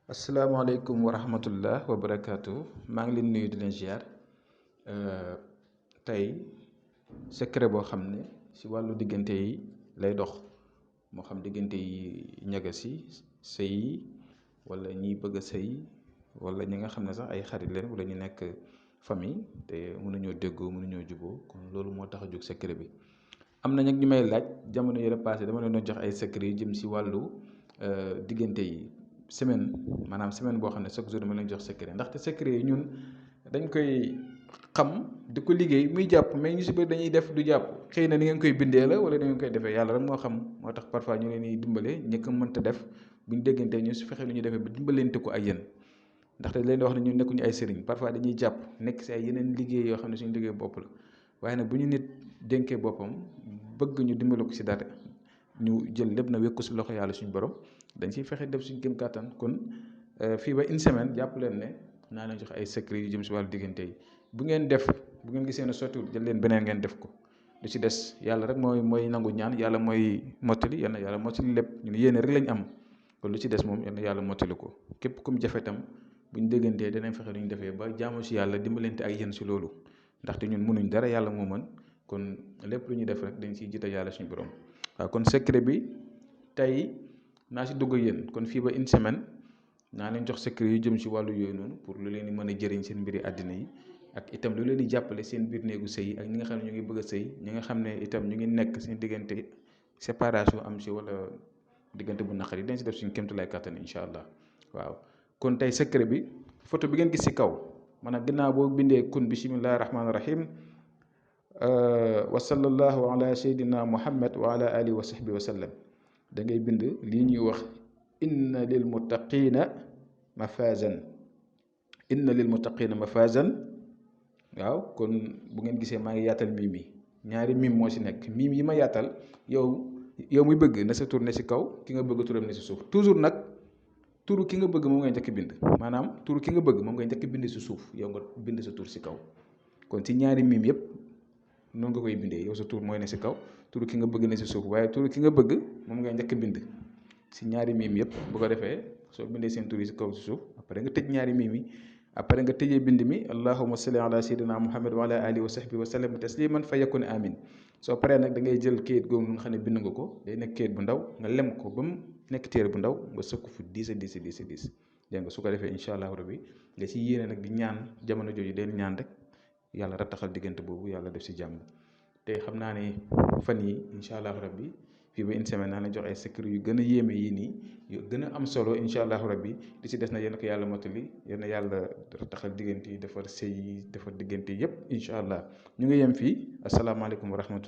asalaamaaleykum wa rahmatullah wa barakaatu maa ngi leen nuyu di leen ziar tey secret boo xam ne si wàllu diggante yi lay dox moo xam diggante yi ñagas yi sëy yi wala ñiy bëgg a sëy wala ñi nga xam ne sax ay xarit leen wala ñu nekk famille te mënuñoo déggoo mënuñoo juboo kon loolu moo tax a jóg secret bi. am na nag ñu may laaj jamono yële passé dama leen doon jox ay secret yu jëm si wàllu diggante yi. semaine maanaam semaine boo xam ne chaque jour dama leen jox secret ndaxte secret yi ñun dañ koy xam di ko liggéey muy jàpp mais ñu si bëri dañuy def du jàpp xëy na ni ngeen koy bindee la wala ni ngeen koy defee yàlla rek moo xam moo tax parfois ñu leen di dimbale ñi ko mënta def buñ déggantee ñu su fexe lu ñu defee ba dimbalante ko ak yéen ndaxte leen di wax ne ñun nekkuñu ay sëriñ parfois dañuy jàpp nekk si ay yeneen liggéey yoo xam ne suñu liggéey bopp la waaye nag bu ñu nit dénkee boppam bëgg ñu dimbale ko si dara ñu jël lépp na wékku si loxo yàlla suñu borom dañ ciy fexe def suñ gëm kàttan kon fii ba une semaine jàpp leen ne naa leen jox ay secret yu jëm si wàllu diggante yi bu ngeen def bu ngeen gisee ne sottiwul jël leen beneen ngeen def ko lu ci des yàlla rek mooy nangu ñaan yàlla mooy mottali yal na yàlla mottali lépp ñun yéene rek lañ am kon lu ci des moom yal na yàlla mottali ko képp kum jafe tam buñ déggantee danañ fexe lu ñu defee ba jaamu si yàlla dimbalante ak yéen si loolu ndaxte ñun mënuñ dara yàlla moo mën kon lépp lu ñuy def rek dañ siy jiital yàlla suñu borom waaw kon secret bi tey naa si dugg yéen kon fii ba une semaine naa leen jox secret yu jëm si wàllu yooyu noonu pour lu leen di mën a jëriñ seen mbiri àddina yi ak itam lu leen di jàppale seen biir néegu sëy yi ak ñi nga xam ne ñu ngi bëgg a sëy ñi nga xam ne itam ñu ngi nekk seen diggante séparation am si wala diggante bu naqari dañ si def suñu kéemtulaay kàttan incha allah waaw kon tey secret bi photo bi ngeen gis si kaw maanaam ginnaaw boo bindee kun bisimillahi rahmaani rahim wa sallallahu ala sayyidina muhammad wa ala alihi wa sahbi wa sallam da ngay bind lii ñuy wax inna lil muttaqina mafazan inna lil muttaqina mafazan waaw kon bu ngeen gisee maa ngi yaatal mim yi ñaari mim moo si nekk mim yi ma yaatal yow muy bëgg na sa tur ne si kaw ki nga bëgg turam ne si suuf toujours nag turu ki nga bëgg moom ngay njëkk bind maanaam turu ki nga bëgg moom ngay njëkk bind si suuf yow nga bind sa tur si kaw kon si ñaari mim yëpp noonu nga koy bindee yow sa tur mooy ne si kaw turu ki nga bëgg ne si suuf waaye turu ki nga bëgg moom ngay njëkk bind si ñaari miim yëpp bu ko defee soo bindee seen tur yi si kaw si suuf après nga tëj ñaari miim yi après nga tëjee bind mi allahumma salli ala sayyidina muhammad wa ala alihi wa sahbihi wa sallam tasliman fa yakun amin soo paree nag da ngay jël kayit googu nga xam ne bind nga ko day nekk kayit bu ndaw nga lem ko ba mu nekk téere bu ndaw nga sëkk fu 10 a 10 a 10 a 10 dégg nga su ko defee incha allah rabbi nga si yéene nag di ñaan jamono jooju den ñaan rek yàlla rattaxal diggante boobu yàlla def si jàmm te xam naa ne fan yi incha allah rabbi fii ba une semaine naa la jox ay secret yu gën a yéeme yi nii yu gën a am solo incha allah rabbi li si des na yéen ko yàlla mottali yéen yàlla rattaxal diggante yi defar sëy yi defar diggante yëpp incha allah ñu ngi yem fii asalaamaaleykum wa rahmatulah.